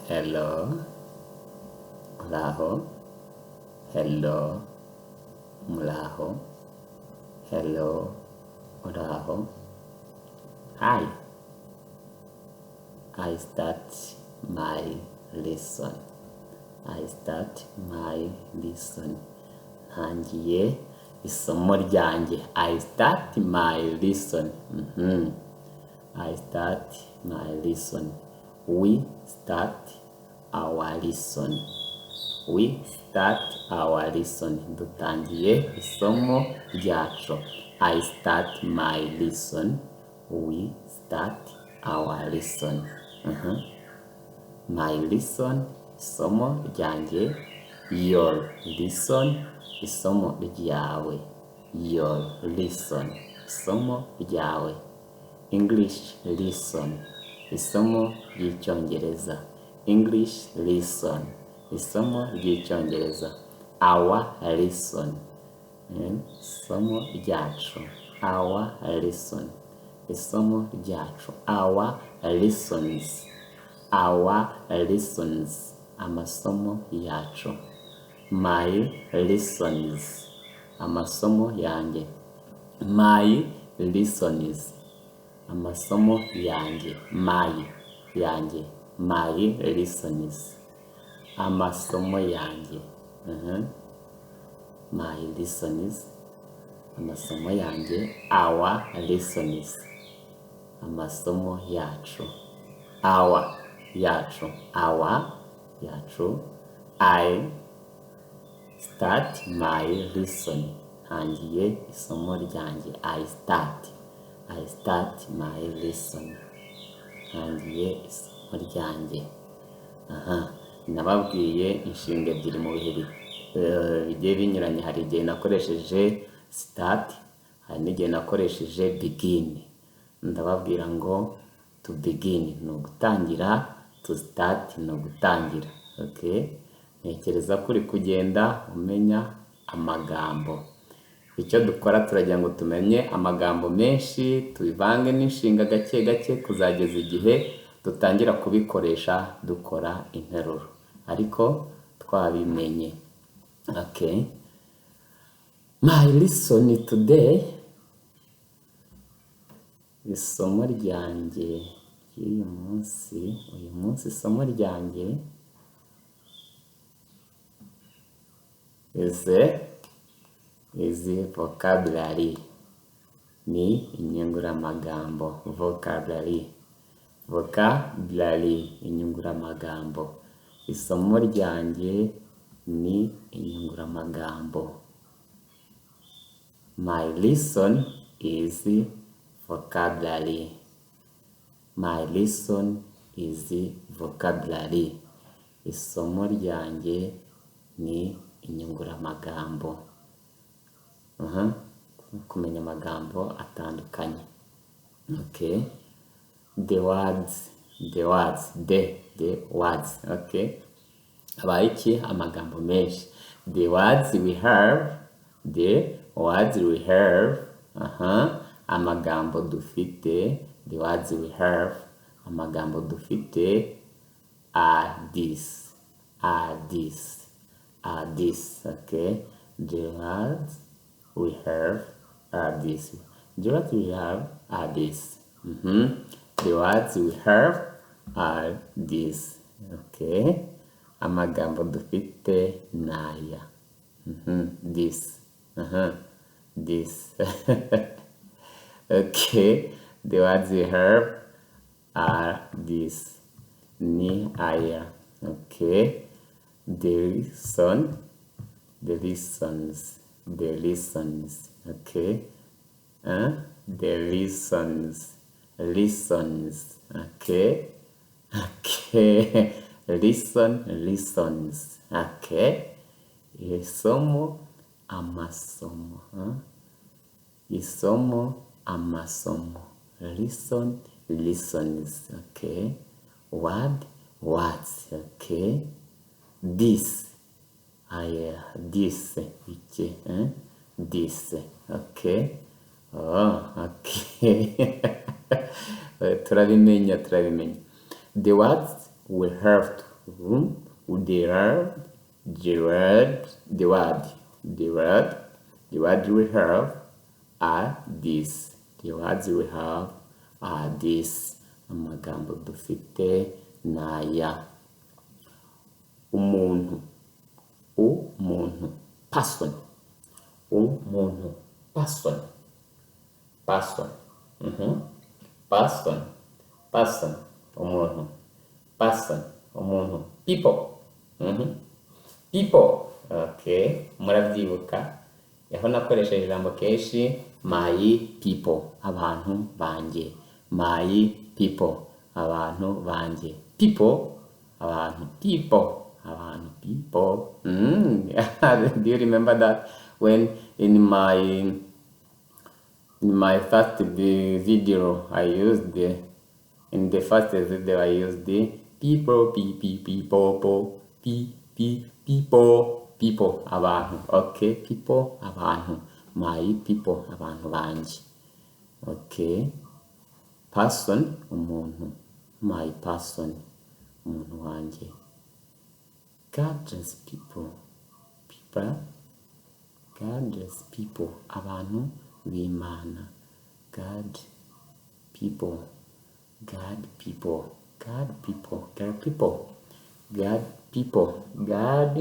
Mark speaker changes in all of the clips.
Speaker 1: Hello, muraho, hello, muraho, hello, muraho. Hi, I start my lesson. I start my lesson. Ntangiye isomo ryanjye. I start my lesson. I start my lesson. We start our lesson. We start our lesson. Dutangiye isomo ryacu. I start my lesson. We start our lesson. My lesson, isomo ryanjye. Your lesson, isomo ryawe. Your lesson, isomo ryawe. English lesson, isomo ry'Icyongereza. English lesson, isomo ry'Icyongereza. Our lesson, isomo ryacu. Our lesson, isomo ryacu. Our lessons, our lessons, amasomo yacu. My lessons, amasomo yanjye. My lessons, amasomo yanjye. My yanjye. My lessons, amasomo yanjye. My lessons, amasomo yanjye. Our lessons, amasomo yacu. Our yacu. Our yacu. I start my lesson. Ntangiye isomo ryanjye. I start. I start my lesson. Ntangiye isomo ryanjye. Aha, nababwiye inshinga ebyiri mu bihe bigiye binyuranye. Hari igihe nakoresheje start, hari n'igihe nakoresheje begin. Ndababwira ngo to begin ni ugutangira, to start ni ugutangira. Okay? Ntekereza ko uri kugenda umenya amagambo. Icyo dukora, turagira ngo tumenye amagambo menshi, tubivange n'inshinga gake gake, kuzageza igihe dutangira kubikoresha dukora interuro, ariko twabimenye. Okay. My lesson today, isomo ryanjye ry'uyu munsi, uyu munsi isomo ryanjye is vocabulary, ni inyunguramagambo. Vocabulary, vocabulary, inyunguramagambo. Isomo ryanjye ni inyunguramagambo. My lesson is vocabulary. My lesson is vocabulary. Isomo ryanjye ni inyunguramagambo. Aha, kumenya amagambo atandukanye. Okay. The words, the words, the words. Okay. Habaye iki? Amagambo menshi. The words we have, the words we have, aha, amagambo dufite, the words we have, amagambo dufite are this, are this, are this. Okay. The words we have are this. The words we have are this. The words we have are this. Okay. Amagambo dufite ni aya. This. This. Okay. The words we have are this. Ni aya. Okay. The lesson, the lessons, the lessons. Okay. The lessons, lessons. Okay. Okay. Listen, lessons. Okay. Isomo, amasomo. Huh? Isomo, amasomo. Listen, lessons. Okay. Word, words. Okay. This. Aya, this. Iki, eh? This. Okay. Oh, okay. Turabimenya, turabimenya. The words we have to The word the word we have are this. The words we have are this. Amagambo dufite ni aya. Umuntu, umuntu, person. Umuntu, person, person. Person, person, umuntu, person, umuntu, people. People, okay. Murabyibuka aho nakoresheje ijambo kenshi, my people, abantu banjye. My people, abantu banjye. People, abantu. People, abantu. People. Do you remember that when in my first video I used the in the first video I used the people, p p people, po p p people, people, abantu. Okay, people, abantu. My people, abantu banjye. Okay, person, umuntu. My person, umuntu wanjye. God's people, people, God's people, abantu b'Imana. God people, God people, God people, God people, God people, God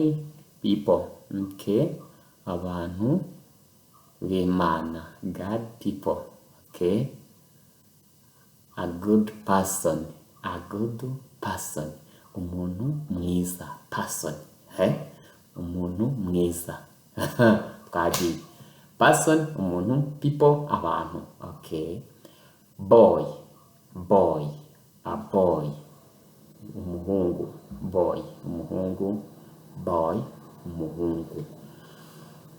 Speaker 1: people. Okay, abantu b'Imana, God people. Okay, a good person, a good person, umuntu mwiza. Person, he, umuntu mwiza. Twagiye. Person, umuntu. People, abantu. Okay, boy, boy, a boy, umuhungu. Boy, umuhungu. Boy, umuhungu.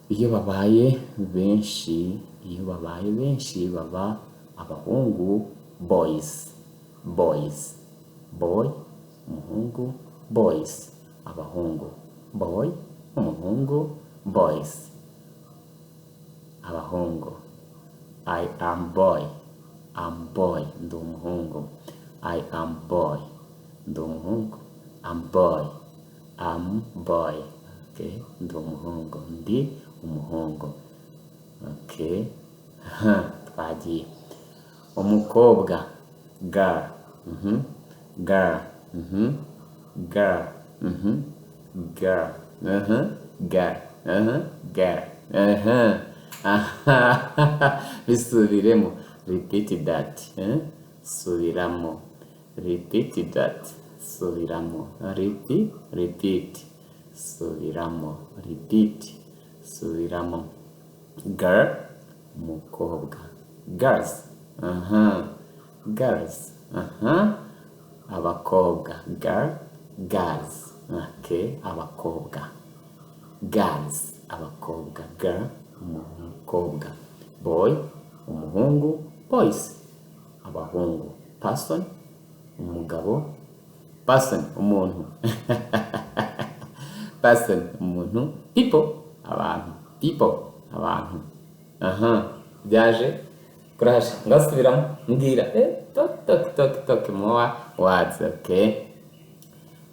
Speaker 1: Iyo babaye benshi, iyo babaye benshi baba abahungu, boys. Boys, boy, umuhungu. Boys, abahungu. Boy, umuhungu. Boys, abahungu. I am boy. I'm boy, ndi umuhungu. I am boy, ndi umuhungu. I'm boy, I'm boy. Okay, ndi umuhungu, ndi umuhungu. Okay, twagiye. Umukobwa, girl. Girl. Girl. Girl. Girl. Girl. Bisubiremo. Repeat that, eh? Subiramo. Repeat that. Subiramo. Repeat, repeat. Subiramo. Repeat, subiramo. Girl, umukobwa. Girls. Girls. Abakobwa. Girl, girls. Okay, abakobwa. Girls, abakobwa. Girl, umukobwa. Boy, umuhungu. Boys, abahungu. Person, umugabo. Person, umuntu. Person, umuntu. People, abantu. People, abantu. Aha, byaje kuraje. Ngasubiramo, mbwira. Talk, talk, talk, talk more words. Okay,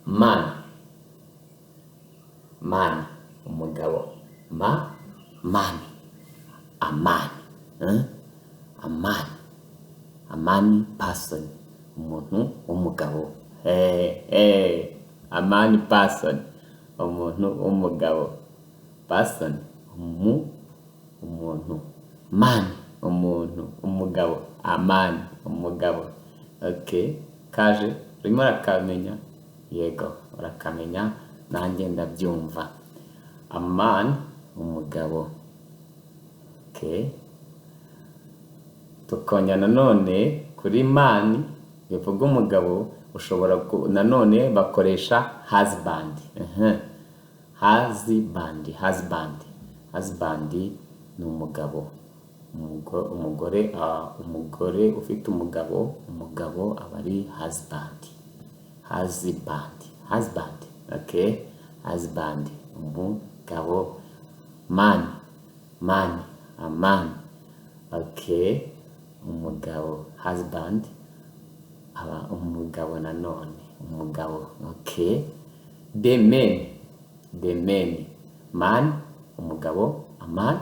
Speaker 1: man, man, umugabo. Ma, man, a man, eh? A man, a man person, umuntu w'umugabo. Hey, hey, a man person, umuntu w'umugabo. Person, umu, umuntu. Man, umuntu, umugabo. A man, umugabo. Okay, kaje, urimo urakamenya? Yego, urakamenya, nanjye ndabyumva. A man, umugabo. Okay, tukongera nanone kuri man bivuga umugabo, ushobora nanone bakoresha husband. Husband, husband, husband ni umugabo. Umugore, umugore ufite umugabo, umugabo aba ari husband. Husband, husband. Okay, husband, umugabo. Man, man, a man. Okay, umugabo. Husband aba umugabo nanone, umugabo. Okay. The men, the men. Man, umugabo, a man,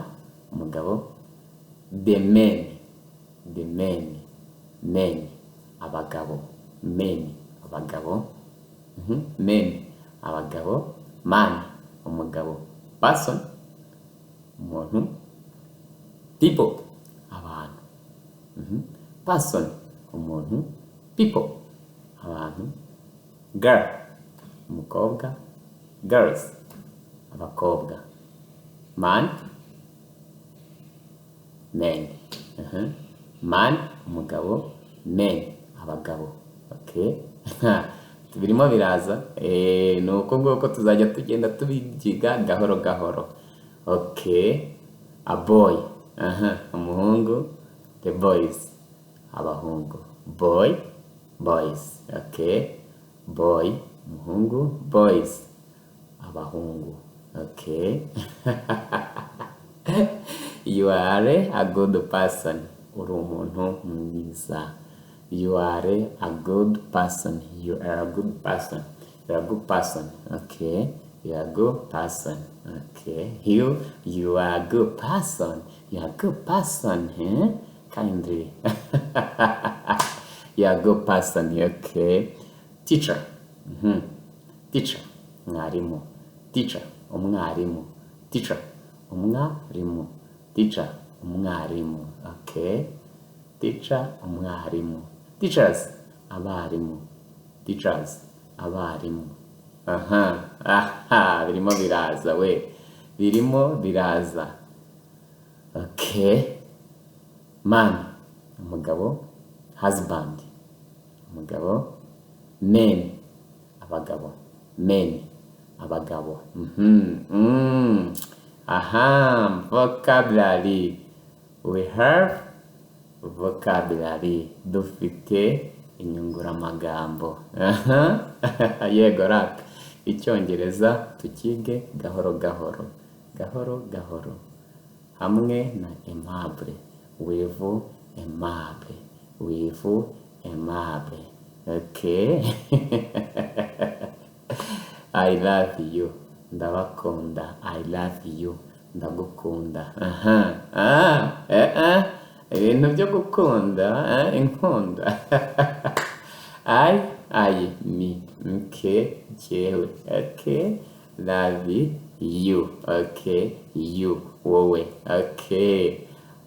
Speaker 1: umugabo. The men, the men, men, abagabo, men, abagabo. Men, abagabo, man, umugabo, person, umuntu, people, abantu. Person, umuntu, people, abantu, girl, umukobwa, girls, abakobwa, man, men. Man, umugabo, men, abagabo. Okay, birimo biraza. Ni uko nguko tuzajya tugenda tubyiga gahoro gahoro. Okay, a boy, aha, umuhungu, the boys, abahungu, boy, boys. Okay, boy, umuhungu, boys, abahungu. Okay, you are a good person, uri umuntu mwiza. You are a good person, you are a good person, you are a good person. Okay, you are a good person. Okay, you are a good person, you are a good person, eh? Kindly, you are a good person. Okay, teacher. Teacher, mwarimu, teacher, umwarimu, teacher, umwarimu, teacher, umwarimu. Okay, teacher, umwarimu, teachers, abarimu, teachers, abarimu. Aha, aha, birimo biraza we, birimo biraza. Okay, man, umugabo, husband, umugabo, men, abagabo, men, abagabo. Aha, vocabulary, we have vocabulary, dufite inyunguramagambo. Aha, yego rata, icyongereza tukige gahoro gahoro, gahoro gahoro, hamwe na Aimable, with Aimable, with Aimable. Okay, I love you, ndabakunda. I love you, ndagukunda. Aha, ah, eh, eh, ibintu byo gukunda, eh, inkunda. I, me, okay, jyewe. Okay, love you. Okay, you, wowe. Okay,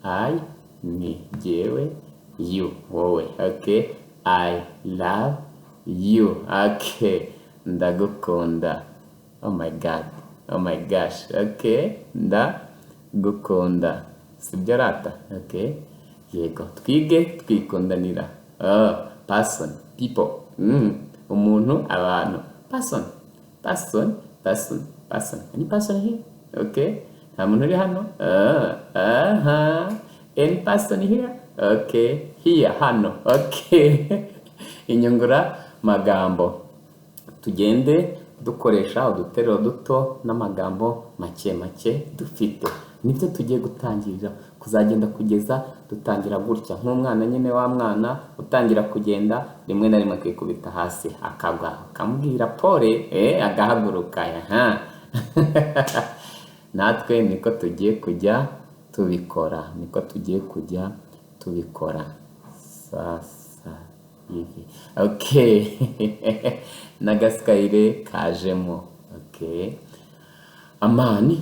Speaker 1: I, me, jyewe, you, wowe. Okay, I love you. Okay, ndagukunda. Oh my God, oh my gosh. Okay, ndagukunda, sibyo rata? Okay, yego, twige twikundanira. Oh, person, people. Umuntu, abantu, person, person, person, person. Any person here? Okay, nta muntu uri hano. Ah, aha, any person here? Okay, here, hano. Okay, inyungura magambo, tugende dukoresha uduteruro duto n'amagambo make make dufite, nibyo tugiye gutangirira, kuzagenda kugeza dutangira gutya nk'umwana nyine, wa mwana utangira kugenda, rimwe na rimwe akikubita hasi akagwa, akamubwira pole, agahaguruka. Aha, natwe niko tugiye kujya tubikora, niko tugiye kujya tubikora sasa hivi. Okay, n'agasikayire kajemo. Okay, a man,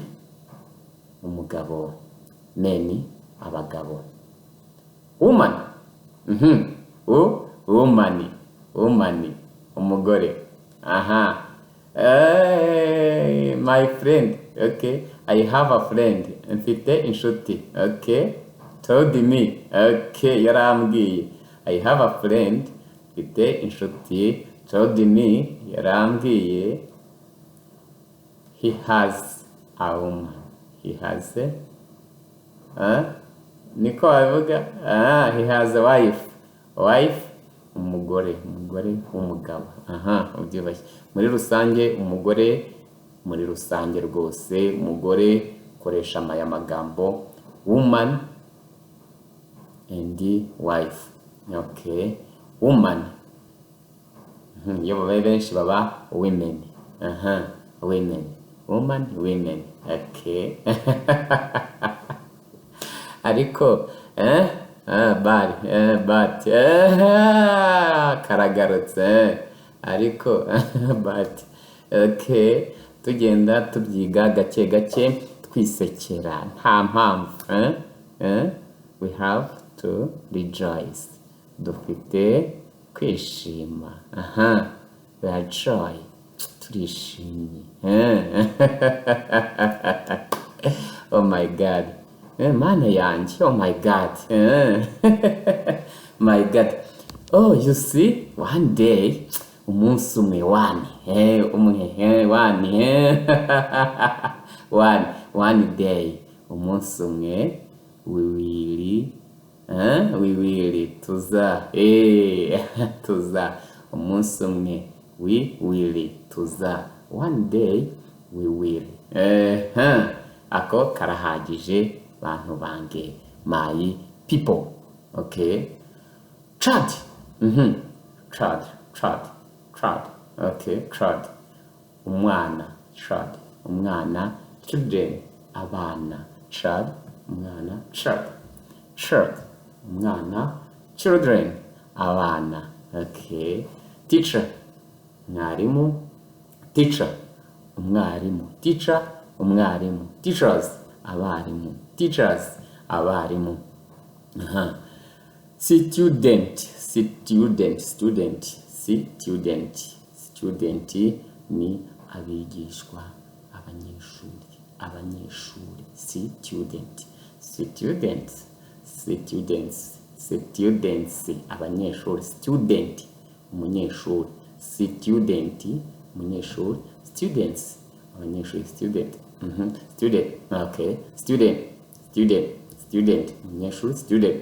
Speaker 1: umugabo, men, abagabo, woman. Woman, woman, umugore. Aha. Hey, my friend. Okay, I have a friend, mfite inshuti. Okay, told me. Okay, yarambwiye. I have a friend, mfite inshuti, told me, yarambwiye, he has a woman. He has a, huh? Niko babivuga. Ah, he has a wife. Wife, umugore, umugore w'umugabo. Aha, ubyubashye muri rusange, umugore muri rusange rwose, umugore, koresha aya magambo: woman and wife. Okay, woman. Iyo babaye benshi baba women. Aha, women, woman, women. Okay. Ariko but, but karagarutse, ariko but. Okay, tugenda tubyiga gake gake, twisekera, nta mpamvu, eh? Eh? We have to rejoice, dufite kwishima. Aha, we are joy, turishimye, eh? Oh my God, mana yanjye, oh my God, eh? My God. Oh, you see, one day, umunsi umwe, one, umwe, one, one day, umunsi umwe, we will, we will, tuza, tuza, umunsi umwe, we will, tuza, one day we will, ako karahagije, bantu bange, my people. Okay, child, child, child, child. Okay, child, umwana, child, umwana, children, abana, child, umwana, child, child, umwana, children, abana. Okay, teacher, mwarimu, teacher, umwarimu, teacher, umwarimu, teachers, abarimu, teachers, abarimu. Aha. Student, student, student, student, student ni abigishwa, abanyeshuri, abanyeshuri, student, students, students, students, abanyeshuri, student, umunyeshuri, student, umunyeshuri, students, abanyeshuri, student, student, okay, student, student, student, umunyeshuri, student,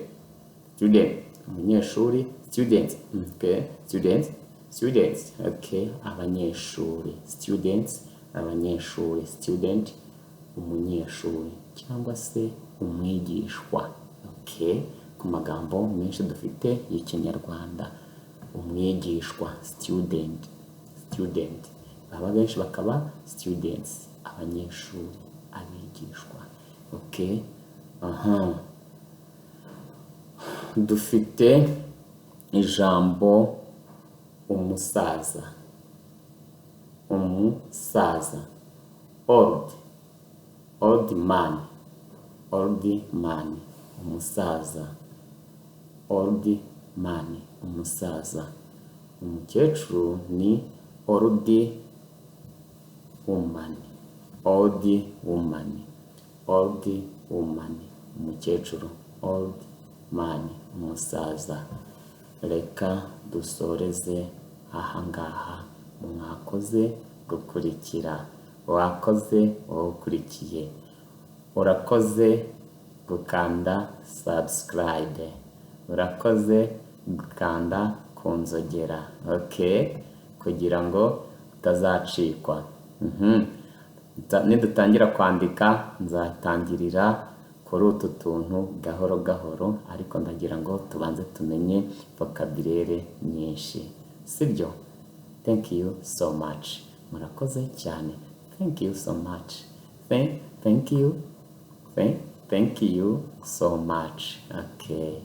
Speaker 1: student, umunyeshuri, students, okay, students, students, okay, abanyeshuri, students, abanyeshuri, student, umunyeshuri cyangwa se umwigishwa. Okay, ku magambo menshi dufite y'Ikinyarwanda, umwigishwa, student, student, baba benshi bakaba students, abanyeshuri, abigishwa. Okay, aha dufite ijambo umusaza, umusaza, old, old man, old man, umusaza, old man, umusaza. Umukecuru ni old woman, old woman, old woman, umukecuru, old man, umusaza. Reka dusoreze ahangaha. Mwakoze gukurikira, wakoze wowe ukurikiye, urakoze gukanda subscribe, urakoze gukanda ku nzogera, okay, kugira ngo utazacikwa. Nidutangira kwandika, nzatangirira kuri utu tuntu gahoro gahoro, ariko ndagira ngo tubanze tumenye vocabulaire nyinshi, sibyo? Thank you so much, murakoze cyane. Thank you so much. Thank you, thank you so much. Okay.